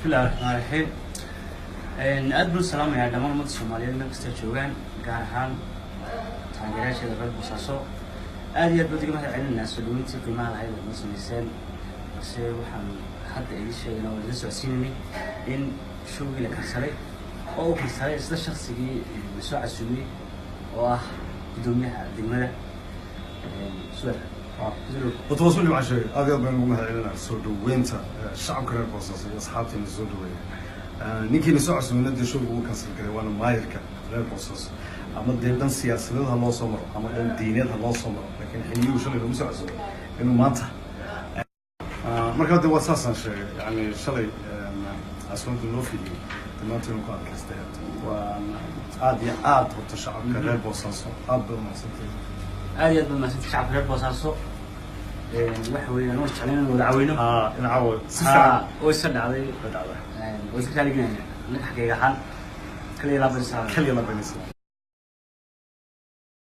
Bismillahi raxmaan raxiim. Aad baan u salaamayaa dhammaan ummadda Soomaaliyeed meel kasta joogaan, gaar ahaan taageerayaasheeda reer Boosaaso. Aad iyo aad baan uga mahad celinaynaa soo dhaweyntii qiimaha lahayd aad noo sameyseen, balse waxaan hadda idiin sheegana oo idin socodsiinaynay in showgii la kansalay oo uu kansalay isla shaksigii la soo casuumiyey oo ah guddoomiyaha degmada Suwer. Horta waa soo sheegay, aad iyo aad baan ugu mahad celinaa soo dhaweynta shacabka reer Boosaaso iyo asxaabtiina soo dhaweeya. Ninkiina soo casuumina dee showga uu cancel garay, waana maayirka reer Boosaaso. Ama dee dhan siyaasadeed ha loo soo maro ama dhan diineed ha loo soo maro, laakiin xiliyuhu shalay lagu soo casuumay inuu maanta marka de waa saasaan sheegay, yani shalay casuumada loo fidiyey de maanta inuu ku adkaystay. Waa aad iyo aad horta shacabka reer Boosaaso aad bay umahadsantahay. Aad iyo aad baad mahadsantay shacabka reer Boosaaso. Waxa weeyaan waan jeclayn inaan wada caweyno. In caawa si fiican oo isa dhacday. La dhacda. Oo iska raaliginayna annaga xaqiiq ahaan kaliya laa baan. Kaliya la baynaysa.